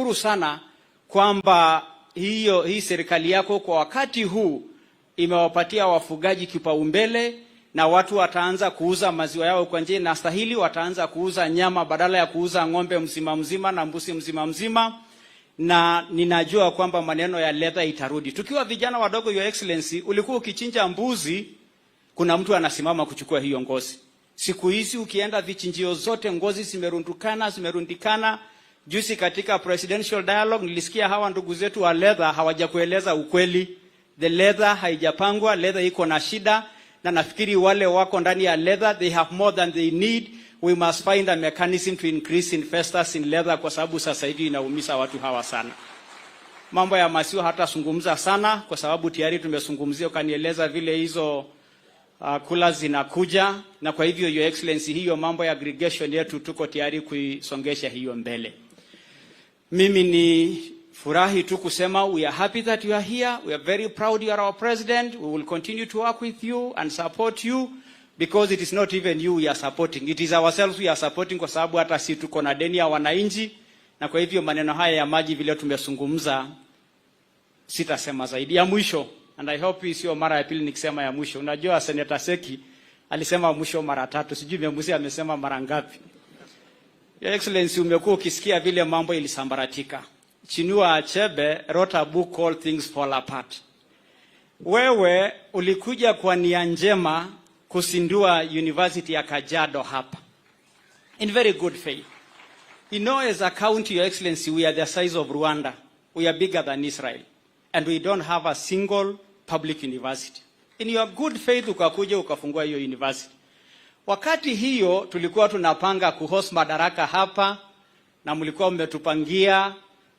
Nashukuru sana kwamba hii serikali yako kwa wakati huu imewapatia wafugaji kipaumbele na watu wataanza kuuza maziwa yao kwa njia inastahili, wataanza kuuza nyama badala ya kuuza ng'ombe mzima mzima na mbuzi mzima mzima, na ninajua kwamba maneno ya leather itarudi. Tukiwa vijana wadogo, Your Excellency, ulikuwa ukichinja mbuzi, kuna mtu anasimama kuchukua hiyo ngozi. Siku hizi ukienda vichinjio zote ngozi zimerundukana, zimerundikana. Juzi katika presidential dialogue nilisikia hawa ndugu zetu wa leather hawajakueleza ukweli. The leather haijapangwa, leather iko na shida, na nafikiri wale wako ndani ya leather, they have more than they need. We must find a mechanism to increase investors in leather, kwa sababu sasa hivi inaumiza watu hawa sana. Mambo ya maziwa hatazungumza sana kwa sababu tayari tumezungumzia, ukanieleza vile hizo kula zinakuja, na kwa hivyo, Your Excellency, hiyo mambo ya aggregation yetu tuko tayari kuisongesha hiyo mbele. Mimi ni furahi tu kusema we are happy that you are here. We are very proud you are our president. We will continue to work with you and support you because it is not even you we are supporting. It is ourselves we are supporting kwa sababu hata si tuko na deni ya wananchi, na kwa hivyo maneno haya ya maji vile tumezungumza, sitasema zaidi. Ya mwisho, and I hope hii sio mara ya pili nikisema ya mwisho. Unajua Senator Seki alisema mwisho mara tatu, sijui Memusi amesema mara ngapi. Your Excellency, umekuwa ukisikia vile mambo ilisambaratika. Chinua Achebe wrote a book called Things Fall Apart. Wewe ulikuja kwa nia njema kuzindua University ya Kajiado hapa in very good faith. As a county, Your Excellency, we are the size of Rwanda. We are bigger than Israel. And we don't have a single public university. In your good faith ukakuja ukafungua hiyo university. Wakati hiyo tulikuwa tunapanga kuhost Madaraka hapa na mlikuwa mmetupangia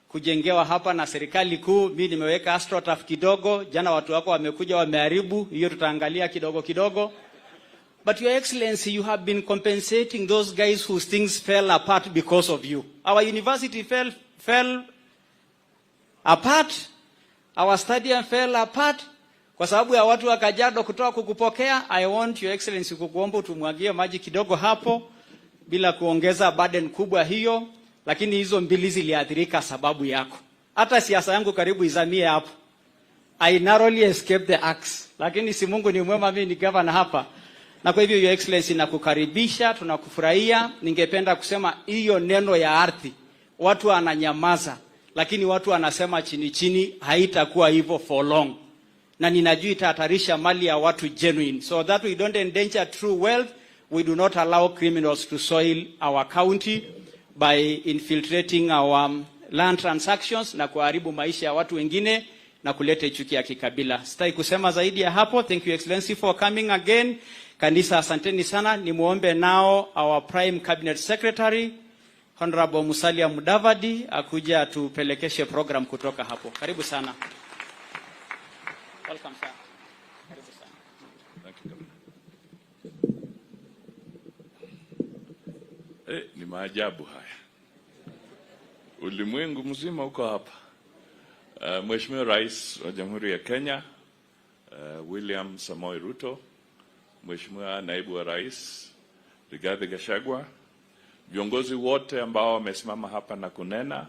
kujengewa hapa na serikali kuu. Mimi nimeweka astroturf kidogo, jana watu wako wamekuja wameharibu hiyo, tutaangalia kidogo kidogo. But, Your Excellency, you have been compensating those guys whose things fell apart because of you. Our university fell apart, our stadium fell apart kwa sababu ya watu wa Kajiado kutoka kukupokea. I want, Your Excellency, kukuomba utumwagie maji kidogo hapo bila kuongeza burden kubwa hiyo, lakini hizo mbili ziliathirika sababu yako. Hata siasa yangu karibu izamie hapo. I narrowly escaped the axe, lakini si Mungu ni mwema, mimi ni governor hapa. Na kwa hivyo, Your Excellency, nakukaribisha, tunakufurahia. Ningependa kusema hiyo neno ya ardhi, watu wananyamaza, lakini watu wanasema chini chini, haitakuwa hivyo for long, na ninajua itahatarisha mali ya watu genuine, so that we don't endanger true wealth. We do not allow criminals to soil our county by infiltrating our land transactions na kuharibu maisha ya watu wengine na kuleta chuki ya kikabila. Sitaki kusema zaidi ya hapo. Thank you, Excellency, for coming again. Kanisa, asanteni sana. Nimuombe nao our Prime Cabinet Secretary, Honorable Musalia Mudavadi, akuja atupelekeshe program kutoka hapo. Karibu sana. Welcome, sir. Karibu sana. Thank you, Governor. Ni maajabu haya. Ulimwengu mzima uko hapa. Mheshimiwa Rais wa Jamhuri ya Kenya, William Samoei Ruto, Mheshimiwa Naibu wa Rais Rigathi Gachagua, viongozi wote ambao wamesimama hapa na kunena,